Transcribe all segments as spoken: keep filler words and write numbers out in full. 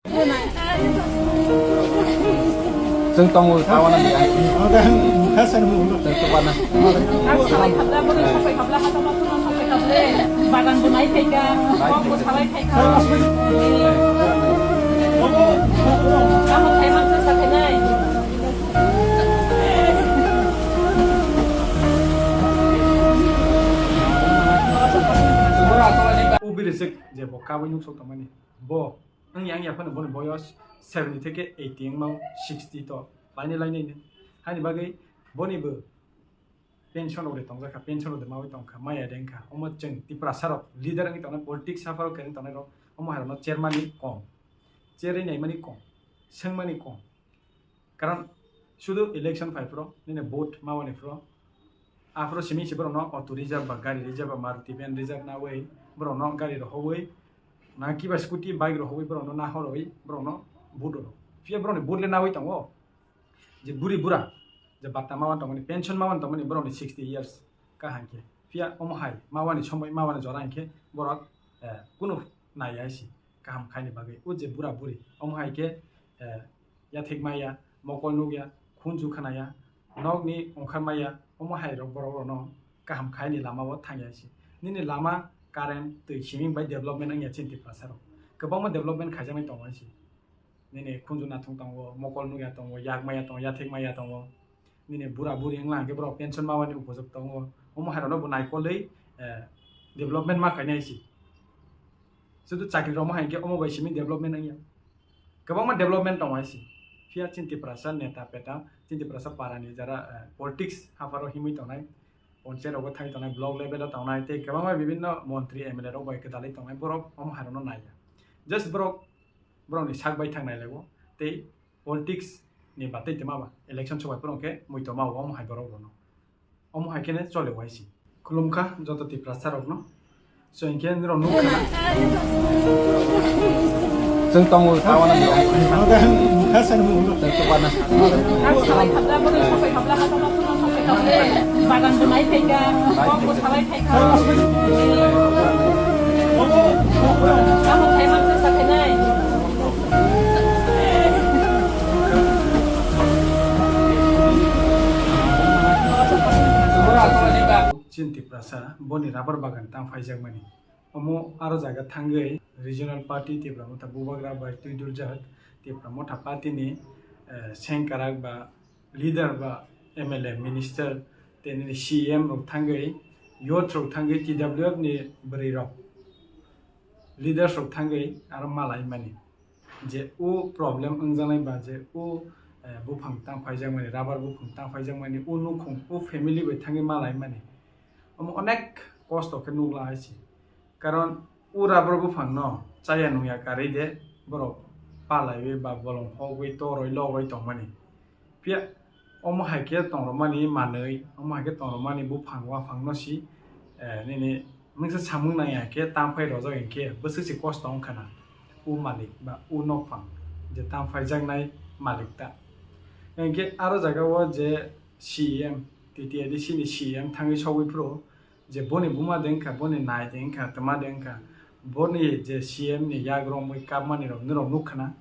Chwng tongo, tawana ni ai. Chwng tukwana. Bagan bo nai phaikha, kok bo salai phaikha. Tamo khaimang se sakhainai. Ubiri sik je bo kabui nuk sok tongmani. Bo, ang yang ya phano boni boyos seventy theke eighty wngmao, sixty to lainai lainai ni. Hani bagwi boni bo pension rok de tongjak kha, pension rok de mawi tong kha, maya de wng kha. Omo chwng Tiprasa rok leader wngwi tongnai, politics hapharo kereng tongnai rok, omo hai rokno chermani kom, cherwi naimani kom, swngmani kom. Karon sudu election phai phro, nini vote mawani phro, aphro simi se borokno auto reserve ba gari reserve ba Maruti van reserve nawi borokno gari rohorwi, na kiba scooty bike rohorwi borokno nahorwi borokno vote rw. Phiya borokni vote le nawi tongo. Je buri bura, je bata mawan tongmani, pension mawan tongmani borokni sixty years kaham khe. Phiya omo hai mawani somoi, mawani jora hinkhe borok, eh, kunu naiya si kaham khaini bagwi. O je bura buri, omo hai khe, eh, yathek maya, mokol nukya, khunju khanaya, nokni ongkhar maya, omo hai rok borok rokno kaham khaini lama o thangya si. Nini lama, current, twi, siming bai development wngya chini Tiprasa rok. Kwbangma development khaijaknai tongo si. Nini khunju nathung tongo, mokol nukya tongo, yak maya tongo, yathek maya tongo. Nini bura buri wngla hwnkhe borok pension mawani upojok tongo. Omo hai rokno bo naikolwi, eh, development ma khainai si. Sudu chakri rok ma hai khe omo bai simi development wngya. Kwbangma development tongo hai si. Phiya chini Tiprasa neta peta, chini Tiprasa para ni jara, eh, politics hapharo himwi tongnai, ponchayat rogo thangwi tongnai, block level o tongnai, tei kwbangma bibinno montri M L A rok bai kwdalwi tongnai borok omo hai rokno naiya. Just borok, borokni sak bai thang nai laibo, tei politics ni batwi tongma ba election sobai phano khe muitu ma o omo hai borok rokno. Omo hai kheno chole wai si. Khulumkha joto Tiprasa rokno. So hinkhe nirok nukha. Chwng tongo tawana ni. Chwng tukwana. Bagan bo nai phaikha, kok bo salai phaikha. Tamo khaimang se sakhainai. Chini Tiprasa boni rubber bagan tang phaijakmani. Omo aro jaga thangwi regional party Tipra Motha Bubagra bai twi duljak Tipra Motha party ni, eh, sengkarak ba leader ba M L A minister tei nini C M rok thangwi youth rok thangwi T W F ni bwrwi rok leaders rok thangwi aro malaimani. Je o problem wngjaknai ba je o, eh, buphang tang phaijakmani, rubber buphang tang phaijakmani, o nukhung, o family bai thangwi malaimani. Omo onek kosto khe nukla hai se. Karon o rubber buphangno chaya nungya karwi de borok palaiwi ba bolong hogwi torwi logwi tongmani. Phiya omo hai khe tongrwmani manwi, omo hai khe tongrwmani buphang waphangno si, eh, nini mungsa samung nangya khe tang phai rojak hinkhe bwswk se kosto wngkha na o malik ba o nokphang je tang phaijaknai malik ta. Hinkhe aro jaga o je C M, T T A D C ni C M thangwi sogwi phuru je boni buma de wngkha, boni nai de wngkha, twma de wngkha, boni je C M ni yak romwi kapmani rok norok nukha na.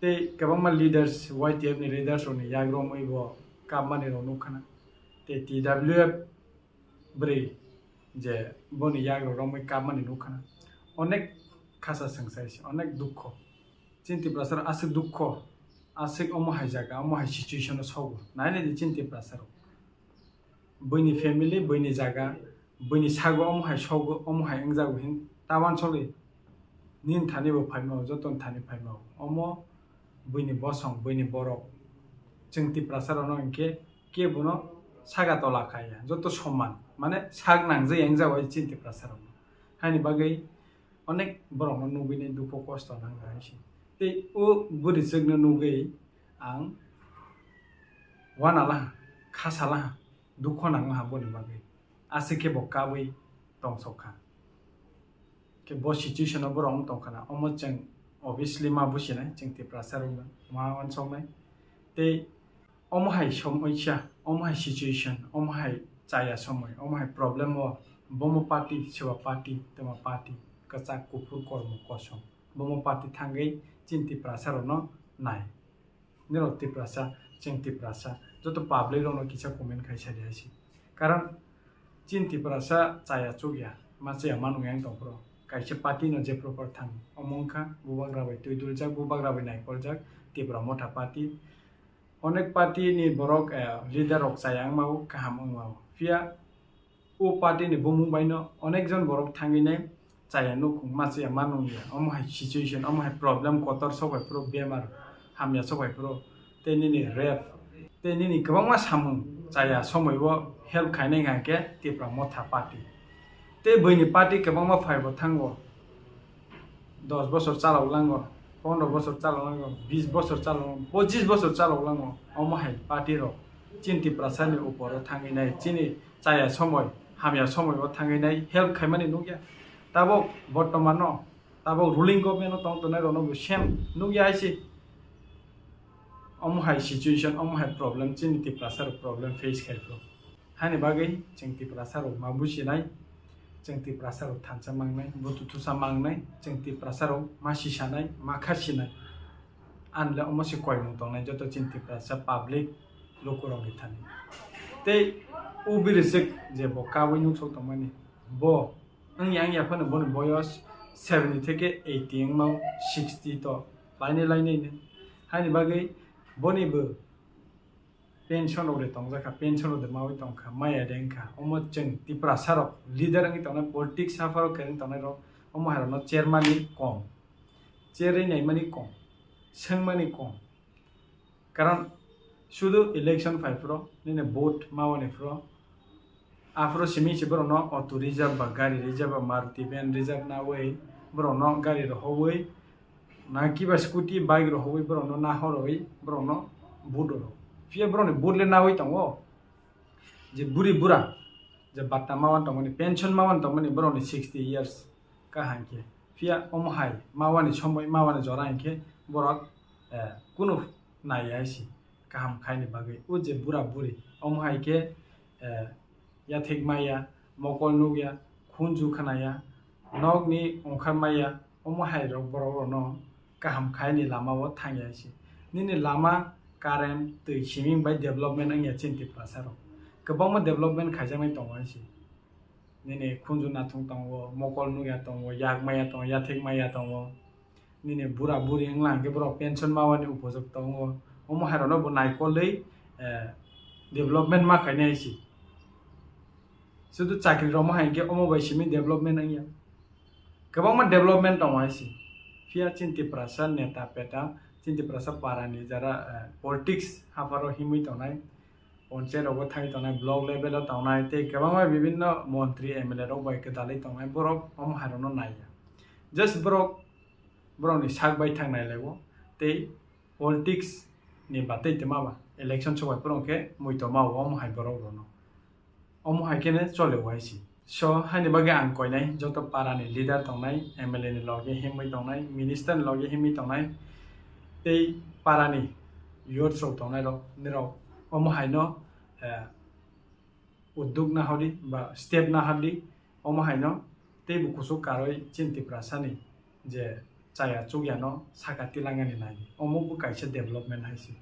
Tei kwbangma leaders, Y T F ni leaders rokni yak romwi bo kapmani rok nukha na. Tei T W F bwrwi je boni yak rok romwi kapmani nukha na. Onek khasa swngchai se, onek dukho. Chini Tiprasa rok aswk dukho, aswk omo hai jaga, omo hai situation o sogo. Nai nai di chini Tiprasa rok. Buini family, buini jaga, buini sago omo hai sogo, omo hai wngjago hin ta uansugwi. Nini thani bo phaima o, joto ni thani phaima o. Omo buini bosong, buini borok. Chwng Tiprasa rokno hinkhe kebono saka tola kha ya, joto soman. Mane sak nangjak ya wngjago chini Tiprasa rokno. Haini bagwi onek borokno nugwi nai dukhu kosto nang hai se. Tei o bwrwi chwkno nugwi ang uanalaha, khasalaha, dukhu nanglaha boni bagwi. Aswk khe bo kabwi tongsok kha. Khe bo situation o borok wng tong kha na. Omo chwng obviously ma businai, chwng Tiprasa rokno ma uansuknai. Tei omo hai somoi sa, omo hai situation, omo hai chaya somoi, omo hai problem o bomo party, seba party, tema party, kwchak, kuphur, kormo, kosom. Bomo party thangwi chini Tiprasa rokno nai. Nirok Tiprasa, chwng Tiprasa, joto public rokno kisa comment khai sadi hai se. Karon chini Tiprasa chaya chukya, ma chaya ma nungya wng tongphuru. Kaisa party no je proper thang, omo wngkha bubagra bai twi duljak, bubagra bai naikoljak, Tipra Motha Party. Onek party ni borok, eh, leader rok chaya wngmao, kaham wngmao. Phiya o party ni bumung bai no onek jon borok thangwi nai chaya nukhung ma chaya ma nungya. Omo hai situation, omo hai problem kotor sok bai phuru, bemar hamya sok bai phuru, tei nini rape, tei nini kwbangma samung chaya somoi o help khainai hwnkha khe Tipra Motha Party. Tei buini party kwbangma phai bo thango. Dos bosor chalok lango, pondro bosor chalok lango, bis bosor chalok lango, pochis bosor chalok lango. Omo hai party rok chini Tiprasa ni upor o thangwi nai, chini chaya somoi, hamya somoi o thangwi nai help khaimani nukya. Tabok bortoman no, tabok ruling government o tong tongnai rok no bo same nukya hai se. Omo hai situation, omo hai problem chini Tiprasa rok problem face khai phuru. Hani bagwi chwng Tiprasa rok ma businai, chwng Tiprasa rok thansa mangnai, butu thusa mangnai, chwng Tiprasa rok ma sisanai, ma kha sinai. Anle omo se koimung tongnai joto chini Tiprasa public lukurokni thani. Tei o birisik je bo kaui nukthok tongmani, bo wngya wngya phano boni boyos seventy theke eighty wngmao, sixty to lainai lainai ni. Hani bagwi boni bo pension rok de tongjakha, pension rok de maui tongkha, maya de wngkha. Omo chwng Tiprasa rok leader wngwi tongnai, politics hapharo kereng tongnai rok, omo hai rokno chermani kom, cherwi naimani kom, swngmani kom. Karon sudu election phai phuru nini vote mawani phuru, aphuru simi se borokno auto reserve ba gari reserve ba Maruti van reserve naui borokno gari rohorwi, na kiba scooty bike rohorwi borokno nahorwi borokno vote rw. Phiya borokni vote le naui tongo je buri bura je batta mawan tongmani, pension mawan tongmani borokni sixty years kaham khe. Phiya omo hai mawani somoi, mawani jora hinkhe borok, eh, kunu naiya hai se kaham khaini bagwi. O je bura buri omo hai khe, eh, yathek maya, mokol nukya, khunju khnaya, nokni ongkhar maya, omo hai rok borok rokno kaham khaini lama o thangya hai se. Nini lama, current, twi, siming bai development wngya chini Tiprasa rok. Kwbangma development khaijaknai tongo hai se. Nini khunju nathung tongo, mokol nukya tongo, yak maya tongo, yathek maya tongo. Nini bura buri wngla hwnkhe borok pension mawani upojok tongo. Omo hai rokno bo naikolwi, eh, development ma khainai hai se. Sudu chakri rokma hai hwnkhe omo bai simi development wngya. Kwbangma development tongo hai se. Phiya chini Tiprasa neta peta, chini Tiprasa para ni jara, eh, politics hapharo himwi tongnai, ponchayat rogo thangwi tongnai, block level o tongnai, tei kwbangma bibinno montri M L A rok bai kwdalwi tongnai, borok omo hai rokno naiya. Just borok, borokni sak bai thang nailaiwo, tei politics ni batwi tongma ba, election sobai phuru hwnkhe muitu ma o omo hai borok rokno. Omo hai kheno chole o hai se. So, haini bagwi ang koinai joto para ni leader tongnai, M L A ni loge himwi tongnai, minister ni loge himwi tongnai, tei para ni youths rok tongnai rok, nirok omo hai no, eh, udduk nahordi ba step nahordi, omo hai no teibo kuchuk karwi chini Tiprasa ni je chaya chukya no saka tilangani nai. Omo bo kaisa development hai se.